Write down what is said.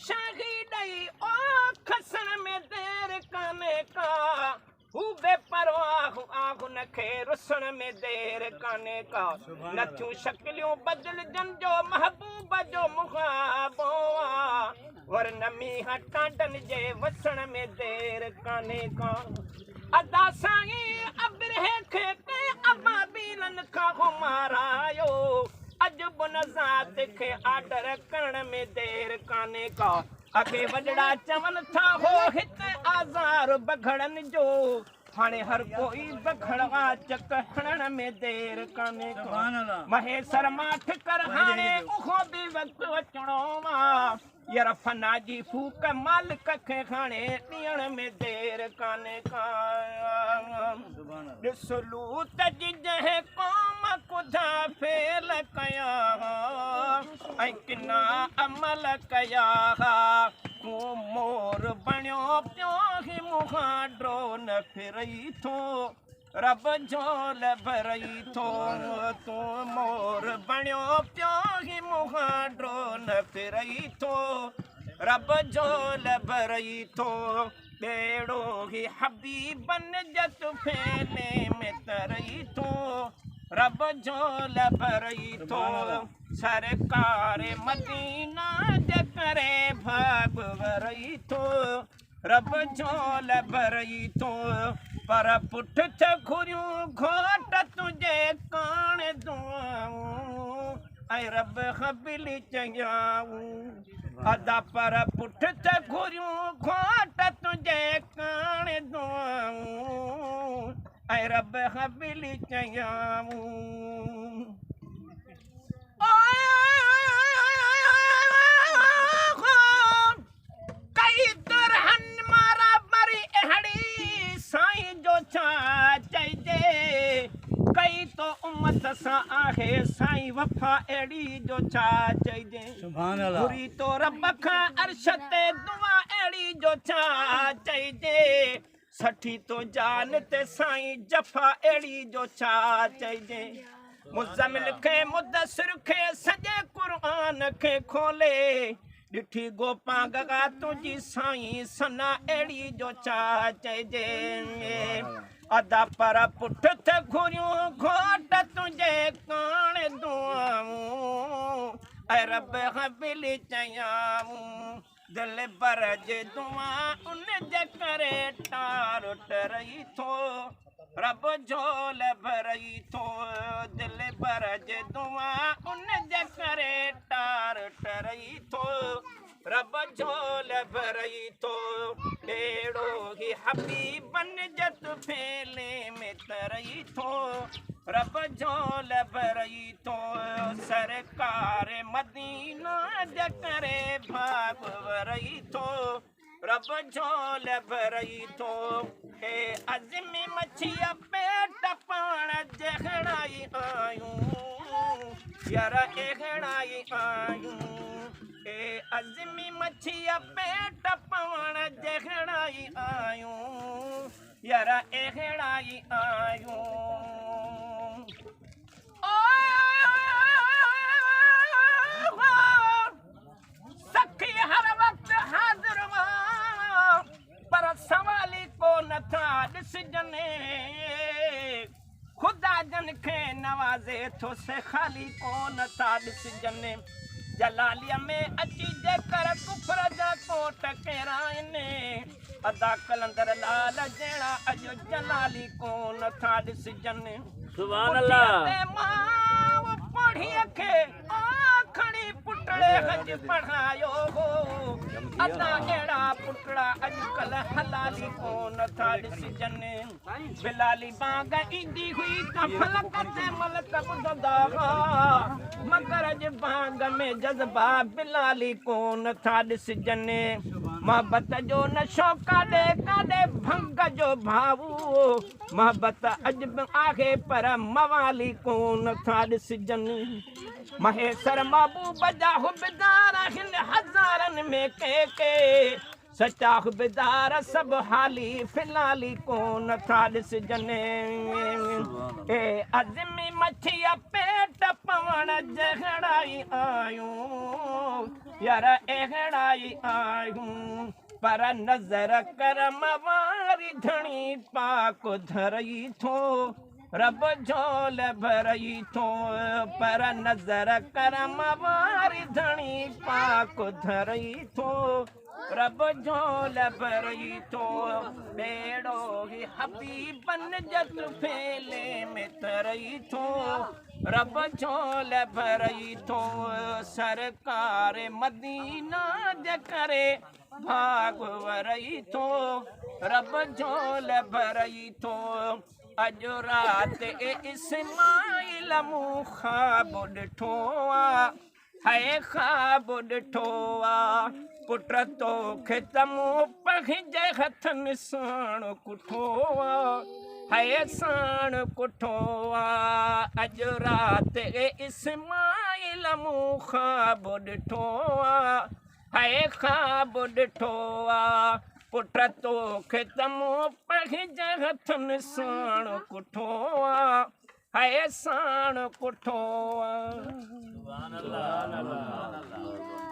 شاهي ڏئي او کسڻ ۾ دير ڪانهي ڪا. هو بي پرواهه آ هن کي رسڻ ۾ دير ڪانهي ڪا. نه ٿيون شڪليون بدلجن جو محبوب جو مخابو آ. ور نه مينهن ٽانڊن جي وسڻ ۾ دير ڪانهي ڪا. ادا سائين ابرهه کي ڪنهن ابابيلن کان هو مارايو. اڄ به ان ذات کي آرڊر ڪرڻ ۾ دير ڪانهي ڪا. اڳي وڏڙا چون ٿا هو هت آزار بگهڙن جو، هاڻي هر ڪوئي بگهڙ آ چڪ هڻڻ ۾ دير ڪانهي ڪا. مهيسر ماٺ ڪر هاڻي اهو به وقت اچڻو آ، يار فنا جي ڦوڪ مالڪ کي هاڻي ڏيڻ ۾ دير ڪانهي ڪا. ڏس لوط جي جنهن قوم ڪڌا فعل ڪيا ۽ ڪنا عمل ڪيا ها، تون مور بڻيو پيو هي مهانڊو نه ڦرئي ٿو، رب جهول ڀرئي ٿو. تون مور بڻيو پيو هي مهانڊو نه ڦرئي ٿو، رب جهول ڀرئي ٿو. ٻيڙو هي حبيبن جت ڦيلي ۾ ترئي ٿو، رب جهول ڀرئي ٿو. سرڪار مدينه جي ڪري ڀاڳ ورئي ٿو، رب جهول ڀرئي ٿو. پر پٺ ٿ گهريون گهوٽ تنهنجي ڪاڻ دعائون ۽ رب حبلي چيائون. ادا پر پٺ ٿ گهريون گهوٽ تنهنجي ڪاڻ دعائون ۽ رب حبلي چيائون. ڪئي درهن مارا مري اهڙي سائين جو ڇا چئجي. ڪئي تو امت سان آهي سائين وفا اهڙي جو ڇا چئجي. گهري تو رب کان عرش تي دعا اهڙي جو ڇا چئجي. سٺي تو جان تي سائين جفا اهڙي جو ڇا چئجي. مزمل کي مدثر کي سڄي قرآن کي کولي ڏٺي گوپانگ گا تنهنجي سائين ثنا اهڙي جو ڇا چئجي. ادا پر پٺ ٿ گهريون گهوٽ تنهنجي ڪاڻ دعائون اي رب حبلي چيائون. دلبر جي دعا ان جي ڪري ٽار ٽرئي ٿو، رب جهول ڀرئي ٿو. دلبر جي دعا ان جي ڪري ٽار ٽرئي ٿو، رب جهول ڀرئي ٿو. اهڙو هي حبيبن جت ڦيلي ۾ ترئي ٿو، رب جهول ڀرئي ٿو. سرڪار مدينه جي ڪري ڀاڳ ورئي ٿو، رب جهول ڀرئي ٿو. اي عظمي مڇيء پيٽ پاڻ جهڙائي آيون، يار اهڙائي آيون. اي عظمي مڇيء پيٽ پاڻ جهڙائي آيون، يار اهڙائي آيون. سخي هر وقت حاضر هئا، پر سوالي ڪو نه ٿا ڏسجن. خدا جن کي نوازي ٿو سي خالي ڪو نه ٿا ڏسجن. جلاليء ۾ اچي جيڪر ڪفر جا ڪوٽ ڪيرائن، ادا قلندر لال جهڙا اڄ جلالي ڪو نه ٿا ڏسجن. سبحان الله. پٺيء تي ماء پوڙهيء کي کڻي پٽڙي حج پڙهايو هو. ادا اهڙا پٽڙا اڄڪلهه حلالي ڪو نه ٿا ڏسجن. بلالي بانگ ايندي هئي ته فلڪ تي ملڪ ٻڌندا هئا، مگر اڄ بانگ ۾ جذبا بلالي ڪو نه ٿا ڏسجن. محبت جو نشو ڪاڏي ڪاڏي ڀنگ جو ڀائو، محبت اڄ به آهي پر موالي ڪو نه ٿا ڏسجن. مهيسر محبوب جا حبدار آهن هزارن ۾ ڪي ڪي. سچا حبدار سڀ حالي فلالي ڪونه ٿا ڏسجن. اي عظمي مڇيء پيٽ پوڻ جهڙائي آهيون، يار اهڙائي آهيون، پر نظر ڪرم واري ڌڻي پاڪ ڌرئي ٿو، رب جهول ڀرئي ٿو، پر نظر ڪرم واري ڌڻي پاڪ ڌرئي ٿو، رب جهول ڀرئي ٿو. ٻيڙو هي حبيبن جت ڦيلي ۾ ترئي ٿو، رب جهول ڀرئي ٿو. سرڪار مدينا جي ڪري ڀاڳ ورئي ٿو، رب جهول ڀرئي ٿو. اڄ رات اي اسماعيل مون خواب ڏٺو آ، هي خواب ڏٺو آ، پٽ توکي ته مون پنهنجي هٿن ساڻ ڪٺو آ، هي ساڻ ڪٺو آ. اڄ رات اي اسماعيل مون خواب ڏٺو آ، هي خواب ڏٺو آ، پٽ توکي ته مون پنهنجي هٿن ساڻ ڪٺو آ، هي ساڻ ڪٺو آ. سبحان الله.